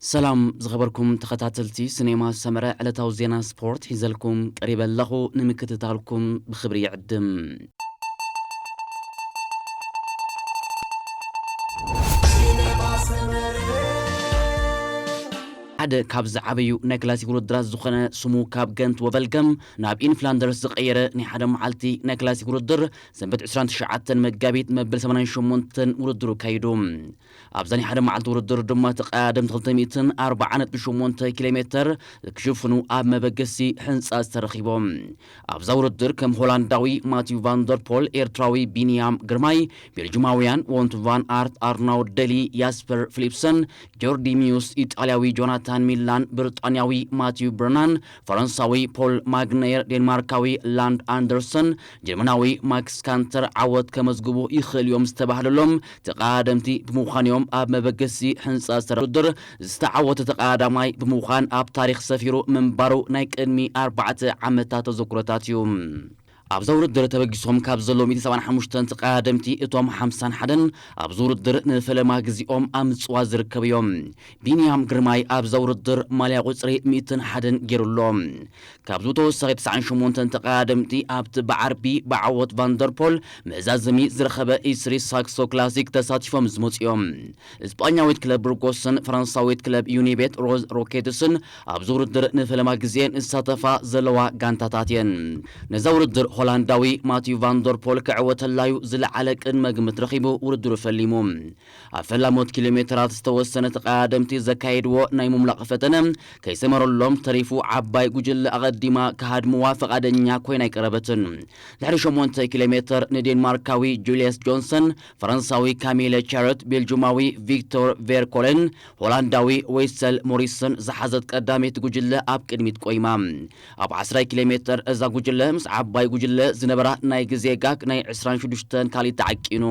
ሰላም ዝኸበርኩም ተኸታተልቲ ሲኔማ ሰመረ፣ ዕለታዊ ዜና ስፖርት ሒዘልኩም ቀሪበ ኣለኹ። ንምክትታልኩም ብኽብሪ ይዕድም። ሓደ ካብ ዝዓበዩ ናይ ክላሲክ ውድድራት ዝኾነ ስሙ ካብ ገንት ወቨልገም ናብ ኢንፍላንደርስ ዝቐየረ ናይ ሓደ መዓልቲ ናይ ክላሲክ ውድድር ሰንበት ዕስራን ትሽዓተን መጋቢት መበል ሰማንያን ሸሞንተን ውድድሩ ካይዱ። ኣብዛ ናይ ሓደ መዓልቲ ውድድር ድማ ተቐዳደምቲ ክልተ ሚእትን ኣርባዓ ነጥቢ ሸሞንተ ኪሎ ሜተር ክሽፍኑ ኣብ መበገሲ ሕንጻ ዝተረኺቦም። ኣብዛ ውድድር ከም ሆላንዳዊ ማቲው ቫንደርፖል፣ ኤርትራዊ ቢንያም ግርማይ፣ ቤልጅማውያን ወንቱ ቫን ኣርት፣ ኣርናውድ ደሊ፣ ያስፐር ፊሊፕሰን፣ ጆርዲ ሚዩስ፣ ኢጣልያዊ ጆናታን ሚላን፣ ብሪጣንያዊ ማቲው ብርናን፣ ፈረንሳዊ ፖል ማግነየር፣ ዴንማርካዊ ላንድ ኣንደርሰን፣ ጀርመናዊ ማክስ ካንተር ዓወት ከመዝግቡ ይኽእል እዮም ዝተባህለሎም ተቐዳደምቲ ብምዃን እዮም ኣብ መበገሲ ሕንጻ ዝተረ ውድድር ዝተዓወተ ተቐዳዳማይ ብምዃን ኣብ ታሪኽ ሰፊሩ ምንባሩ ናይ ቅድሚ ኣርባዕተ ዓመታት ተዘክሮታት እዩ። ኣብዛ ውድድር ተበጊሶም ካብ ዘለዉ ሚእትን ሰብዓን ሓሙሽተን ተቐዳደምቲ እቶም ሓምሳን ሓደን ኣብዚ ውድድር ንፈለማ ግዜኦም ኣብ ምጽዋት ዝርከቡ እዮም። ቢንያም ግርማይ ኣብዛ ውድድር ማልያ ቁጽሪ ሚእትን ሓደን ገይሩ ኣሎ። ካብዚ ተወሳኺ ተስዓን ሸሞንተን ተቐዳደምቲ ኣብቲ ብዓርቢ ብዓወት ቫንደርፖል መዛዘሚ ዝረኸበ ኢስሪ ሳክሶ ክላሲክ ተሳቲፎም ዝመጹ እዮም። ስጳኛዊት ክለብ ብርጎስን ፈረንሳዊት ክለብ ዩኒቤት ሮዝ ሮኬትስን ኣብዚ ውድድር ንፈለማ ግዜ ዝሳተፋ ዘለዋ ጋንታታት እየን። ነዛ ውድድር ሆላንዳዊ ማቲው ቫንደርፖል ክዕወተላዩ ዝለዓለ ቅድመ ግምት ረኺቡ ውድድሩ ፈሊሙ። ኣብ ፈላሞት ኪሎ ሜተራት ዝተወሰነ ተቐዳደምቲ ዘካየድዎ ናይ ምምላቕ ፈተነ ከይሰመረሎም ተሪፉ ዓባይ ጉጅለ ኣቐዲማ ክሃድምዋ ፈቓደኛ ኮይና ኣይቀረበትን። ድሕሪ ሸሞንተ ኪሎ ሜተር ንዴንማርካዊ ጁልየስ ጆንሰን፣ ፈረንሳዊ ካሚለ ቻርት፣ ቤልጁማዊ ቪክቶር ቬርኮለን፣ ሆላንዳዊ ዌይሰል ሞሪሰን ዝሓዘት ቀዳመይቲ ጉጅለ ኣብ ቅድሚት ቆይማ። ኣብ ዓስራ ኪሎ ሜተር እዛ ጉጅለ ምስ ዓባይ ጉጅለ ዝነበራ ናይ ግዜ ጋግ ናይ ዕስራን ሽዱሽተን ካልእ ተዓቂኑ።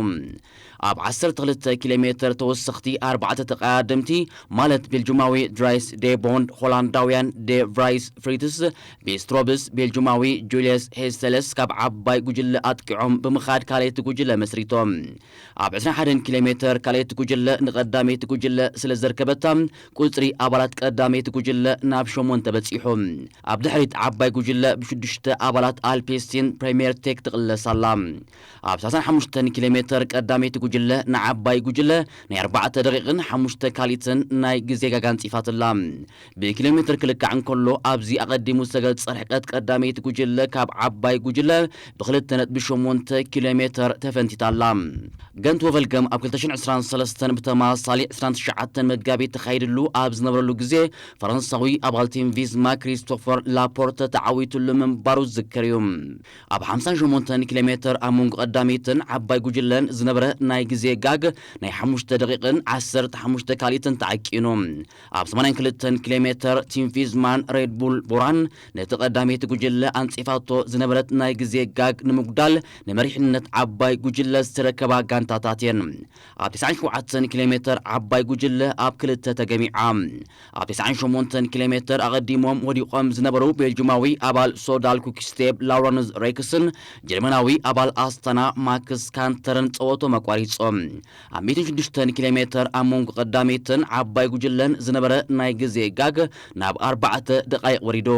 ኣብ ዓሰርተ ክልተ ኪሎ ሜተር ተወሰኽቲ ኣርባዕተ ተቐዳደምቲ ማለት ቤልጁማዊ ድራይስ ዴ ቦንድ፣ ሆላንዳውያን ዴ ቭራይስ ፍሪትስ፣ ቤስትሮብስ፣ ቤልጁማዊ ጁልየስ ሄስተለስ ካብ ዓባይ ጉጅለ ኣጥቂዖም ብምኻድ ካልኣይቲ ጉጅለ መስሪቶም። ኣብ ዕስራን ሓደን ኪሎ ሜተር ካልኣይቲ ጉጅለ ንቐዳመይቲ ጉጅለ ስለ ዘርከበታ ቁጽሪ ኣባላት ቀዳመይቲ ጉጅለ ናብ ሸሞንተ በጺሑ። ኣብ ድሕሪት ዓባይ ጉጅለ ብሽዱሽተ ኣባላት ኣልፔስቲን ፕሬምየር ቴክ ትቕለስ ኣላ። ኣብ ሰላሳን ሓሙሽተን ኪሎ ሜተር ቀዳመይቲ ጉጅለ ንዓባይ ጉጅለ ናይ ኣርባዕተ ደቂቕን ሓሙሽተ ካልኢትን ናይ ግዜ ጋጋ ኣንጺፋትላ። ብኪሎ ሜተር ክልካዕ እንከሎ ኣብዚ ኣቐዲሙ ዝተገልጸ ርሕቀት ቀዳመይቲ ጉጅለ ካብ ዓባይ ጉጅለ ብክልተ ነጥቢ ሸሞንተ ኪሎ ሜተር ተፈንቲታ ኣላ። ገንት ወቨልገም ኣብ ክልተ ሽሕን ዕስራን ሰለስተን ብተመሳሳሊ ዕስራን ትሽዓተን መጋቢት ተኻይድሉ ኣብ ዝነበረሉ ግዜ ፈረንሳዊ ኣባል ቲም ቪዝማ ክሪስቶፈር ላፖርተ ተዓዊቱሉ ምንባሩ ዝዝከር እዩ። ኣብ ሓምሳን ሸሞንተን ኪሎ ሜተር ኣብ መንጎ ቀዳመይትን ዓባይ ጉጅለን ዝነበረ ናይ ግዜ ጋግ ናይ ሓሙሽተ ደቂቕን ዓሰርተ ሓሙሽተ ካልኢትን ተዓቂኑ። ኣብ ሰማንያን ክልተን ኪሎ ሜተር ቲም ቪዝማን ሬድ ቡል ቦራን ነቲ ቀዳመይቲ ጉጅለ ኣንጺፋቶ ዝነበረት ናይ ግዜ ጋግ ንምጉዳል ንመሪሕነት ዓባይ ጉጅለ ዝተረከባ ጋንታታት እየን። ኣብ ተስዓን ሸውዓተን ኪሎ ሜተር ዓባይ ጉጅለ ኣብ ክልተ ተገሚዓ። ኣብ ተስዓን ሸሞንተን ኪሎ ሜተር ኣቐዲሞም ወዲቖም ዝነበሩ ቤልጁማዊ ኣባል ሶዳል ኩክስቴብ ላውረንስ ሬክስን ጀርመናዊ ኣባል ኣስታና ማክስ ካንተርን ጸወቶም ኣቋሪጾም። ኣብ ሚእትን ሽዱሽተን ኪሎ ሜተር ኣብ መንጎ ቀዳመይትን ዓባይ ጉጅለን ዝነበረ ናይ ግዜ ጋግ ናብ ኣርባዕተ ደቓይቕ ወሪዱ።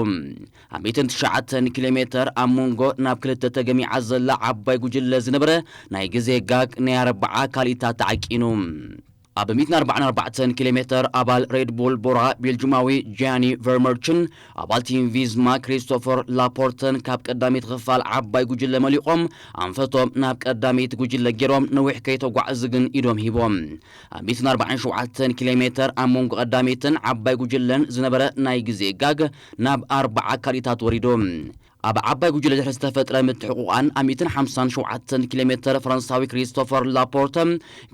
ኣብ ሚእትን ትሽዓተን ኪሎ ሜተር ኣብ መንጎ ናብ ክልተ ተገሚዓ ዘላ ዓባይ ጉጅለ ዝነበረ ናይ ግዜ ጋግ ናይ ኣርብዓ ካልኢታት ተዓቂኑ። ኣብ ሚእትን ኣርባዓን ኣርባዕተን ኪሎ ሜተር ኣባል ሬድ ቡል ቦራ ቤልጁማዊ ጃኒ ቨርመርችን ኣባል ቲም ቪዝማ ክሪስቶፈር ላፖርተን ካብ ቀዳመይቲ ክፋል ዓባይ ጉጅለ መሊቖም ኣንፈቶም ናብ ቀዳመይቲ ጉጅለ ገይሮም ነዊሕ ከይተጓዕዙ ግን ኢዶም ሂቦም። ኣብ ሚእትን ኣርባዓን ሸውዓተን ኪሎ ሜተር ኣብ መንጎ ቀዳመይትን ዓባይ ጉጅለን ዝነበረ ናይ ግዜ ጋግ ናብ ኣርባዓ ካልኢታት ወሪዱ። ኣብ ዓባይ ጉጅለ ድሕሪ ዝተፈጥረ ምትሕቑቓን ኣብ ሚእትን ሓምሳን ሸውዓተን ኪሎ ሜተር ፈረንሳዊ ክሪስቶፈር ላፖርተ፣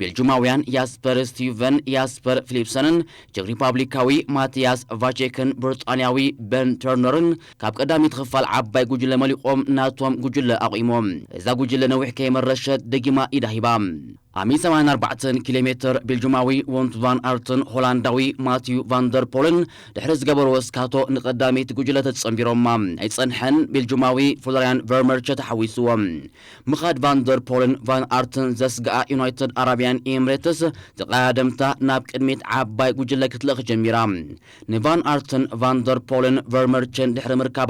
ቤልጁማውያን ያስፐር ስቲቨን ያስፐር ፊሊፕሰንን ቸክ ሪፓብሊካዊ ማቲያስ ቫቼክን ብሪጣንያዊ በን ተርነርን ካብ ቀዳሚት ክፋል ዓባይ ጉጅለ መሊቖም ናቶም ጉጅለ ኣቑሞም። እዛ ጉጅለ ነዊሕ ከይመረሸት ደጊማ ኢዳ ሂባ። ኣብ ሚእቲ ሰማንያን ኣርባዕተን ኪሎ ሜትር ቤልጁማዊ ወንት ቫን ኣርትን ሆላንዳዊ ማቲዩ ቫንደር ፖልን ድሕሪ ዝገበርዎ ስካቶ ንቐዳመይቲ ጉጅለ ተጸንቢሮማ። ኣይጸንሐን፣ ቤልጁማዊ ፍሎርያን ቨርመርቸ ተሓዊስዎ። ምኻድ ቫንደር ፖልን ቫን ኣርትን ዘስግኣ ዩናይትድ ኣረብያን ኤምሬትስ ተቐዳደምታ ናብ ቅድሚት ዓባይ ጉጅለ ክትልእኽ ጀሚራ። ንቫን ኣርትን ቫንደር ፖልን ቨርመርቸን ድሕሪ ምርካባ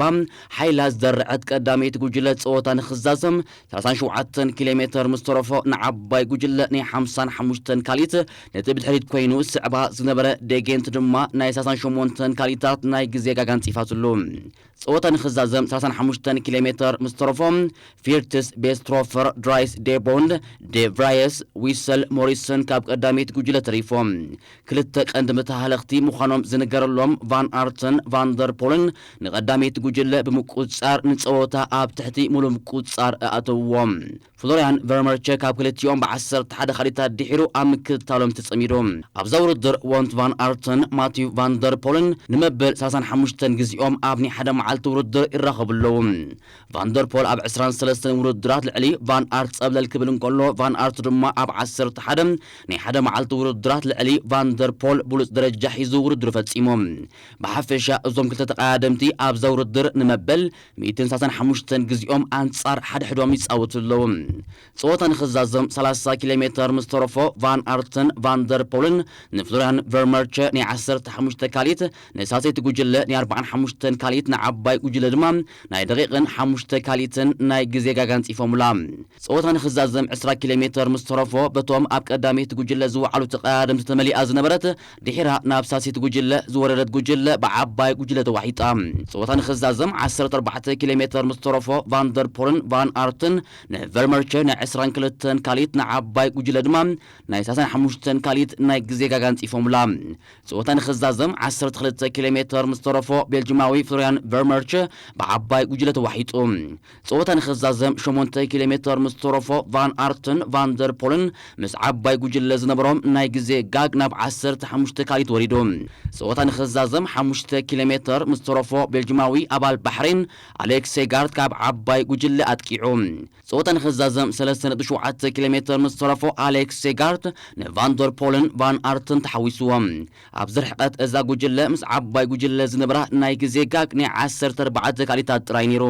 ሓይላ ዝደረዐት ቀዳመይቲ ጉጅለ ጸወታ ንኽዛዘም ሰላሳን ሸውዓተን ኪሎ ሜትር ምስ ተረፎ ንዓባይ ጉጅለ ናይ ሓምሳን ሓሙሽተን ካልኢት ነጥቢ ድሕሪት ኮይኑ ስዕባ ዝነበረ ዴጌንት ድማ ናይ ሰላሳን ሸሞንተን ካልኢታት ናይ ግዜ ጋጋ ኣንጺፋትሉ። ጸወታ ንኽዛዘም ሰላሳን ሓሙሽተን ኪሎ ሜትር ምስ ተረፎ ፊርትስ ቤስትሮፈር ድራይስ ዴቦንድ ዴቭራየስ ዊሰል ሞሪሰን ካብ ቀዳመይቲ ጉጅለ ተሪፎም። ክልተ ቀንዲ መተሃለኽቲ ምዃኖም ዝንገረሎም ቫን ኣርትን ቫንደር ፖልን ንቐዳመይቲ ጉጅለ ብምቁጽጻር ንጸወታ ኣብ ትሕቲ ሙሉ ምቁጽጻር ኣእተውዎም። ፍሎርያን ቨርመርቸ ካብ ክልቲኦም ብዓሰርተ ሓደ ካልኢታት ድሒሩ ኣብ ምክትታሎም ተጸሚዱ። ኣብዛ ውድድር ወንት ቫን ኣርትን ማቲዩ ቫንደር ፖልን ንመበል ሰላሳን ሓሙሽተን ግዜኦም ኣብ ናይ ሓደ መዓልቲ ውድድር ይራኸቡ ኣለዉ። ቫንደር ፖል ኣብ ዕስራን ሰለስተን ውድድራት ልዕሊ ቫን ኣርት ጸብለል ክብል እንከሎ፣ ቫን ኣርት ድማ ኣብ ዓሰርተ ሓደ ናይ ሓደ መዓልቲ ውድድራት ልዕሊ ቫንደር ፖል ብሉጽ ደረጃ ሒዙ ውድድሩ ፈጺሙ። ብሓፈሻ እዞም ክልተ ተቐዳደምቲ ኣብዛ ውድድር ንመበል ሚእትን ሰላሳን ሓሙሽተን ግዜኦም ኣንጻር ሓድሕዶም ይጻወቱ ኣለዉ። ጸወታ ንኽዛዘም ሰላሳ ኪሎ ሜትር ምስ ተረፎ ቫን ኣርትን ቫንደር ፖልን ንፍሎርያን ቨርመርቸ ናይ ዓሰርተ ሓሙሽተ ካልኢት፣ ንሳልሰይቲ ጉጅለ ናይ ኣርባዓን ሓሙሽተን ካልኢት፣ ንዓባይ ጉጅለ ድማ ናይ ደቂቕን ሓሙሽተ ካልኢትን ናይ ግዜ ጋጋ ኣንጺፎምላ። ጸወታ ንኽዛዘም ዕስራ ኪሎ ሜትር ምስ ተረፎ በቶም ኣብ ቀዳመይቲ ጉጅለ ዝወዓሉ ተቐዳደምቲ ተመሊኣ ዝነበረት ድሒራ ናብ ሳልሰይቲ ጉጅለ ዝወረደት ጉጅለ ብዓባይ ጉጅለ ተዋሒጣ። ጸወታ ንኽዛዘም ዓሰርተ ኣርባዕተ ኪሎ ሜትር ምስ ተረፎ ቫንደር ፖልን ቫን ኣርትን ንቨርመርቸ ናይ ዕስራን ክልተን ካልኢት ንዓባይ ጉጅለ ድማ ናይ ሰላሳን ሓሙሽተን ካልኢት ናይ ግዜ ጋጋ ኣንጺፎምላ። ጸወታ ንኽዛዘም ዓሰርተ ክልተ ኪሎ ሜትር ምስ ተረፎ ቤልጅማዊ ፍሎርያን ቨርመርቸ ብዓባይ ጉጅለ ተዋሒጡ። ጸወታ ንኽዛዘም ሸሞንተ ኪሎ ሜትር ምስ ተረፎ ቫን ኣርትን ቫንደር ፖልን ምስ ዓባይ ጉጅለ ዝነበሮም ናይ ግዜ ጋግ ናብ ዓሰርተ ሓሙሽተ ካልኢት ወሪዱ። ጸወታ ንኽዛዘም ሓሙሽተ ኪሎ ሜትር ምስ ተረፎ ቤልጅማዊ ኣባል ባሕሬን ኣሌክስ ሴጋርት ካብ ዓባይ ጉጅለ ኣጥቂዑ። ጸወታ ንኽዛዘም ሰለስተ ነጥቢ ሸውዓተ ኪሎ ሜትር ምስ ተረፎ ኣሌክስ ሴጋርት ንቫንደር ፖልን ቫን ኣርትን ተሓዊስዎም። ኣብዚ ርሕቀት እዛ ጉጅለ ምስ ዓባይ ጉጅለ ዝነበራ ናይ ግዜ ጋግ ናይ ዓሰርተ ኣርባዕተ ካልኢታት ጥራይ ነይሩ።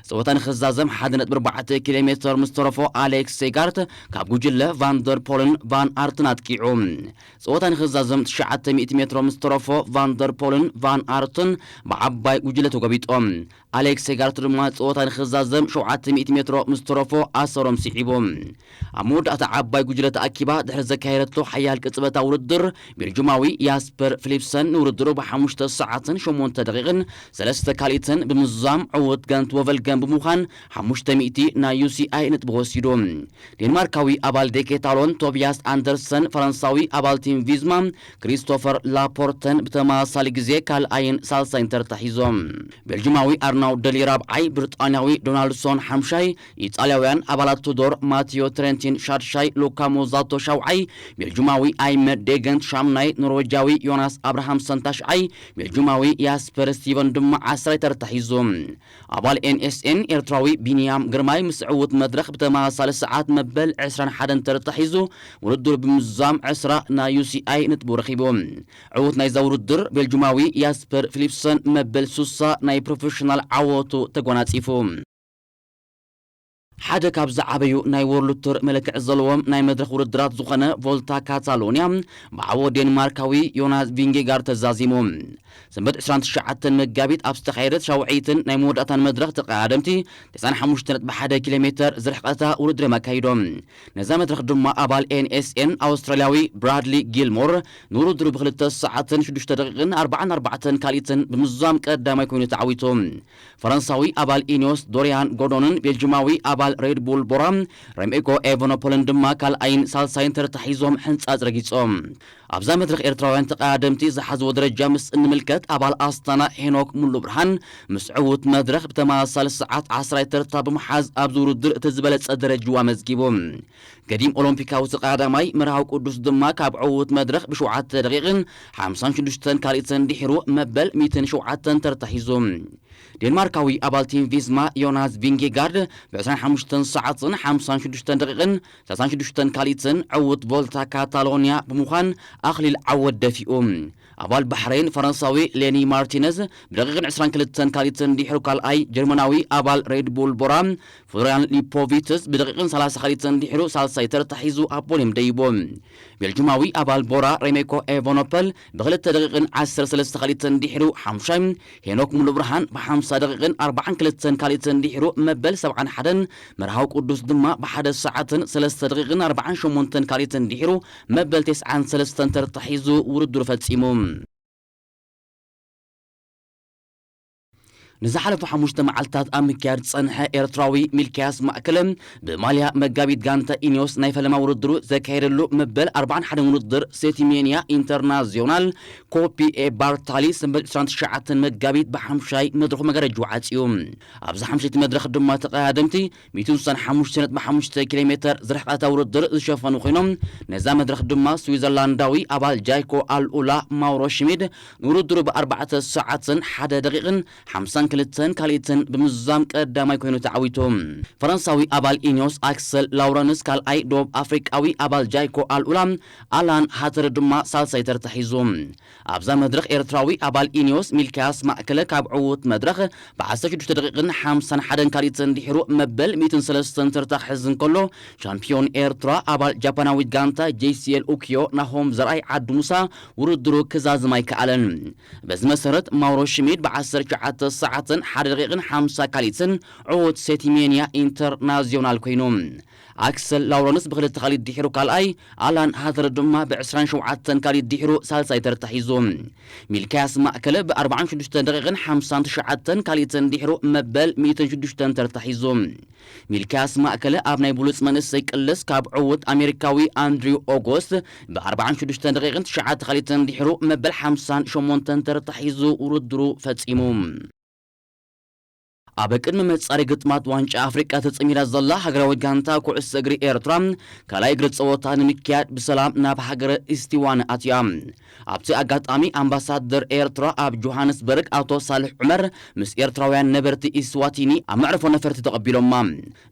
ጸወታ ንኽዛዘም ሓደ ነጥቢ ኣርባዕተ ኪሎ ሜትር ምስ ተረፎ ኣሌክስ ሴጋርት ካብ ጉጅለ ቫንደር ፖልን ቫን ኣርትን ኣጥቂዑ። ጸወታ ንኽዛዘም ትሽዓተ ሚእቲ ሜትሮ ምስ ተረፎ ቫንደር ፖልን ቫን ኣርትን ብዓባይ ጉጅለ ተጎቢጦም። ኣሌክስ ሴጋርት ድማ ጸወታ ንኽዛዘም ሸውዓተ ሚእቲ ሜትሮ ምስ ተረፎ ኣሰሮም ስዒቡ። ኣብ መወዳእታ ዓባይ ጉጅለ ተኣኪባ ድሕሪ ዘካየደቶ ሓያል ቅጽበታዊ ውድድር፣ ቤልጁማዊ ያስፐር ፊሊፕሰን ንውድድሩ ብሓሙሽተ ሰዓትን ሸሞንተ ደቂቕን ሰለስተ ካልኢትን ብምዝዛም ዕዉት ገንት ወቨልገን ብምዃን ሓሙሽተ ሚእቲ ናይ ዩ ሲ ኣይ ነጥቢ ወሲዱ። ዴንማርካዊ ኣባል ዴኬታሎን ቶቢያስ ኣንደርሰን፣ ፈረንሳዊ ኣባል ቲም ቪዝማ ክሪስቶፈር ላፖርተን ብተመሳሳሊ ግዜ ካልኣይን ሳልሳይን ተርታ ሒዞም። ቤልጅማዊ ኣርናው ደሊ ራብዓይ፣ ብሪጣንያዊ ዶናልድሶን ሓምሻይ፣ ኢጣልያውያን ኣባላት ቱዶር ማቲዮ ትሬንቲን ሻድሻይ፣ ሉካ ሞዛቶ ሻውዓይ፣ ቤልጅማዊ ኣይመድ ዴገንት ሻምናይ፣ ኖርዌጃዊ ዮናስ ኣብርሃምሰን ታሽዓይ፣ ቤልጅማዊ ያስፐር ስቲቨን ድማ ዓስራይ ተርታ ሒዙ። ኣባል ኤን ኤስ ኤን ኤርትራዊ ቢንያም ግርማይ ምስ ዕዉት መድረኽ ብተመሳሳሊ ሰዓት መበል ዕስራን ሓደን ተርታ ሒዙ ውድድሩ ብምዝዛም ዕስራ ናይ ዩ ሲ ኣይ ነጥቡ ረኺቡ። ዕዉት ናይዛ ውድድር ቤልጁማዊ ያስፐር ፊሊፕሰን መበል ሱሳ ናይ ፕሮፌሽናል ዓወቱ ተጎናጺፉ። ሓደ ካብ ዝዓበዩ ናይ ወርልድ ቱር መለክዒ ዘለዎም ናይ መድረኽ ውድድራት ዝኾነ ቮልታ ካታሎንያ ብዓወት ዴንማርካዊ ዮናስ ቪንጌጋር ተዛዚሙ። ሰንበት ዕስራን ትሽዓተን መጋቢት ኣብ ዝተኻየደት ሻውዐይትን ናይ መወዳእታን መድረኽ ተቐዳደምቲ ተስዓን ሓሙሽተ ነጥቢ ሓደ ኪሎ ሜትር ዝርሕቐታ ውድድር እዮም ኣካይዶም። ነዛ መድረኽ ድማ ኣባል ኤን ኤስ ኤን ኣውስትራልያዊ ብራድሊ ጊልሞር ንውድድሩ ብክልተ ሰዓትን ሽዱሽተ ደቂቕን ኣርባዓን ኣርባዕተን ካልኢትን ብምዝዛም ቀዳማይ ኮይኑ ተዓዊቱ። ፈረንሳዊ ኣባል ኢኒዮስ ዶሪያን ጎርዶንን ቤልጅማዊ ኣባል ሬድ ቡል ቦራ ሬምኮ ኤቨኖፖልን ድማ ካልኣይን ሳልሳይን ተርታ ሒዞም ሕንጻጽ ረጊጾም። ኣብዛ መድረኽ ኤርትራውያን ተቐዳደምቲ ዝሓዝዎ ደረጃ ምስ እንምልከት፣ ኣባል ኣስታና ሄኖክ ሙሉ ብርሃን ምስ ዕዉት መድረኽ ብተመሳሳሊ ሰዓት ዓስራይ ተርታ ብምሓዝ ኣብዚ ውድድር እቲ ዝበለጸ ደረጅኡ ኣመዝጊቡ። ገዲም ኦሎምፒካዊ ተቐዳዳማይ መርሃዊ ቅዱስ ድማ ካብ ዕዉት መድረኽ ብሸውዓተ ደቂቕን ሓምሳን ሽዱሽተን ካልኢትን ድሒሩ መበል ሚእትን ሸውዓተን ተርታ ሒዙ። ዴንማርካዊ ኣባል ቲም ቪዝማ ዮናስ ቪንጌጋርድ ብ ዕስራን ሓሙሽተን ሰዓትን ሓምሳን ሽዱሽተን ደቂቕን ሰላሳን ሽዱሽተን ካልኢትን ዕዉት ቮልታ ካታሎንያ ብምዃን ኣኽሊል ዓወት ደፊኡ። ኣባል ባሕሬን ፈረንሳዊ ሌኒ ማርቲነዝ ብደቂቕን ዕስራን ክልተን ካልኢትን ድሕሩ ካልኣይ ጀርመናዊ ኣባል ሬድ ቡል ቦራ ፍሎሪያን ሊፖቪትስ ብደቂቕን ሰላሳ ካልኢትን ድሕሩ ሳልሳይ ተርታ ሒዙ ኣብ ፖድየም ደይቡ። ቤልጁማዊ ኣባል ቦራ ሬሜኮ ኤቮኖፐል ብክልተ ደቂቕን ዓሰርተ ሰለስተ ካልኢትን ድሕሩ ሓሙሻይ፣ ሄኖክ ሙሉብርሃን ብሓምሳ ደቂቕን ኣርባዓን ክልተን ካልኢትን ድሕሩ መበል ሰብዓን ሓደን፣ መርሃዊ ቅዱስ ድማ ብሓደ ሰዓትን ሰለስተ ደቂቕን ኣርባዓን ሸሞንተን ካልኢትን ድሕሩ መበል ተስዓን ሰለስተን ተርታ ሒዙ ውድድሩ ፈጺሙ። ንዝሓለፉ ሓሙሽተ መዓልታት ኣብ ምክያድ ዝጸንሐ ኤርትራዊ ሚልክያስ ማእከለ ብማልያ መጋቢት ጋንታ ኢኒዮስ ናይ ፈለማ ውድድሩ ዘካየደሉ መበል ኣርባዓን ሓደን ውድድር ሴቲሜንያ ኢንተርናዚዮናል ኮፒ ኤ ባርታሊ ሰንበት ዕስራን ትሽዓተን መጋቢት ብሓምሻይ መድረኹ መጋረጅኡ ዓጽዩ። ኣብዛ ሓምሸይቲ መድረኽ ድማ ተቐዳደምቲ ሚእትን ስሳን ሓሙሽተ ነጥቢ ሓሙሽተ ኪሎ ሜተር ዝርሕቐታ ውድድር ዝሸፈኑ ኮይኖም፣ ነዛ መድረኽ ድማ ስዊዘርላንዳዊ ኣባል ጃይኮ ኣልኡላ ማውሮ ሽሚድ ንውድድሩ ብኣርባዕተ ሰዓትን ሓደ ደቂቕን ሓምሳን ክልተን ካልኢትን ብምዝዛም ቀዳማይ ኮይኑ ተዓዊቱ። ፈረንሳዊ ኣባል ኢኒዮስ ኣክሰል ላውረንስ ካልኣይ፣ ደቡብ ኣፍሪቃዊ ኣባል ጃይኮ ኣልኡላ ኣላን ሃተር ድማ ሳልሳይ ተርታ ሒዙ። ኣብዛ መድረኽ ኤርትራዊ ኣባል ኢኒዮስ ሚልክያስ ማእከለ ካብ ዕዉት መድረኽ ብዓሰርተ ሽዱሽተ ደቂቕን ሓምሳን ሓደን ካልኢትን ድሕሩ መበል ሚእትን ሰለስተን ተርታ ክሕዝ እንከሎ፣ ሻምፒዮን ኤርትራ ኣባል ጃፓናዊት ጋንታ ጄሲኤል ኡኪዮ ናሆም ዘርኣይ ዓዲ ሙሳ ውድድሩ ክዛዝም ኣይከኣለን። በዚ መሰረት ማውሮ ሽሚድ ብዓሰርተ ትሽዓተ ሰዓትን ሓደ ደቂቕን ሓምሳ ካልኢትን ዕዉት ሴቲሜንያ ኢንተርናዚዮናል ኮይኑ። ኣክሰል ላውረንስ ብክልተ ካልኢት ድሒሩ ካልኣይ፣ ኣላን ሃተር ድማ ብዕስራን ሸውዓተን ካልኢት ድሒሩ ሳልሳይ ተርታ ሒዙ። ሚልክያስ ማእከለ ብኣርባዓን ሽዱሽተን ደቂቕን ሓምሳን ትሽዓተን ካልኢትን ድሒሩ መበል ሚእትን ሽዱሽተን ተርታ ሒዙ። ሚልክያስ ማእከለ ኣብ ናይ ብሉጽ መንእሰይ ቅልስ ካብ ዕዉት ኣሜሪካዊ ኣንድሪው ኦጎስት ብኣርባዓን ሽዱሽተን ደቂቕን ትሽዓተ ካልኢትን ድሒሩ መበል ሓምሳን ሸሞንተን ተርታ ሒዙ ውድድሩ ፈጺሙ። ኣብ ቅድሚ መጻሪ ግጥማት ዋንጫ ኣፍሪቃ ተጸሚዳ ዘላ ሃገራዊት ጋንታ ኩዕሶ እግሪ ኤርትራ ካልኣይ እግሪ ጸወታ ንምክያድ ብሰላም ናብ ሃገረ ኢስቲዋን ኣትያ። ኣብቲ ኣጋጣሚ ኣምባሳደር ኤርትራ ኣብ ጆሃንስበርግ ኣቶ ሳልሕ ዑመር ምስ ኤርትራውያን ነበርቲ ኢስዋቲኒ ኣብ መዕርፎ ነፈርቲ ተቐቢሎማ።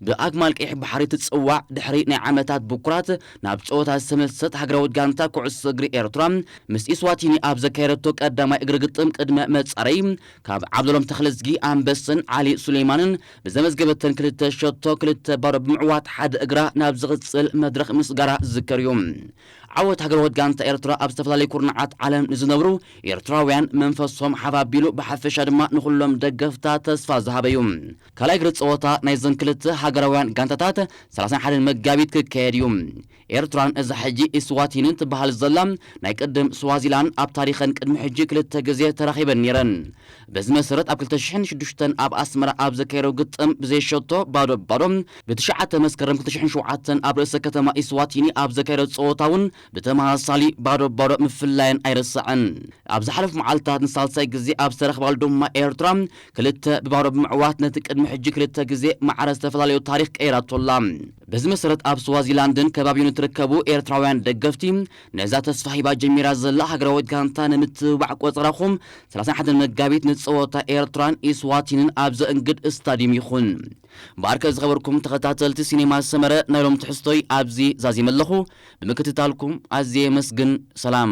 ብኣግማል ቀይሕ ባሕሪ ትጽዋዕ ድሕሪ ናይ ዓመታት ብኩራት ናብ ጸወታ ዝተመልሰት ሃገራዊት ጋንታ ኩዕሶ እግሪ ኤርትራ ምስ ኢስዋቲኒ ኣብ ዘካየደቶ ቀዳማይ እግሪ ግጥም ቅድመ መጻረይ ካብ ዓብደሎም ተኽለዝጊ ኣንበስን ዓሊ ሱሌማንን ብዘመዝገበተን ክልተ ሸቶ ክልተ ባዶ ብምዕዋት ሓደ እግራ ናብ ዝቕጽል መድረኽ ምስጋራ ዝዝከር እዩ። ዓወት ሃገራዊት ጋንታ ኤርትራ ኣብ ዝተፈላለዩ ኩርናዓት ዓለም ንዝነብሩ ኤርትራውያን መንፈሶም ሓፍ ኣቢሉ ብሓፈሻ ድማ ንኹሎም ደገፍታ ተስፋ ዝሃበ እዩ። ካልኣይ እግሪ ጸወታ ናይዘን ክልተ ሃገራውያን ጋንታታት ሰላሳን ሓደን መጋቢት ክካየድ እዩ። ኤርትራን እዛ ሕጂ ኢስዋቲንን ትበሃል ዘላ ናይ ቅድም ስዋዚላንድ ኣብ ታሪኸን ቅድሚ ሕጂ ክልተ ግዜ ተራኺበን ነይረን። በዚ መሰረት ኣብ ክልተ ሽሕን ሽዱሽተን ኣብ ኣስመራ ኣብ ዘካየደው ግጥም ብዘይሸቶ ባዶ ባዶ ብትሽዓተ መስከረም ክልተ ሽሕን ሸውዓተን ኣብ ርእሰ ከተማ ኢስዋቲኒ ኣብ ዘካየደው ጸወታ እውን ብተመሳሳሊ ባዶ ባዶ ምፍላየን ኣይረሳዕን። ኣብ ዝሓለፉ መዓልታት ንሳልሳይ ግዜ ኣብ ዝተረኽባሉ ድማ ኤርትራ ክልተ ብባዶ ብምዕዋት ነቲ ቅድሚ ሕጂ ክልተ ግዜ ማዕረ ዝተፈላለዩ ታሪኽ ቀይራቶ ኣላ። በዚ መሰረት ኣብ ስዋዚላንድን ከባቢኡን እትርከቡ ኤርትራውያን ደገፍቲ ነዛ ተስፋ ሂባ ጀሚራ ዘላ ሃገራዊት ጋንታ ንምትብባዕ ቆጸራኹም ሰላሳን ሓደን መጋቢት ንጸወታ ኤርትራን ኢስዋቲንን ኣብ ዘእንግድ ስታዲየም ይኹን። እምበኣርከ ዝኸበርኩም ተኸታተልቲ ሲኔማ ሰመረ ናይ ሎም ትሕዝቶይ ኣብዚ ዛዚመ ኣለኹ። ብምክትታልኩም ኣዝየ የመስግን። ሰላም።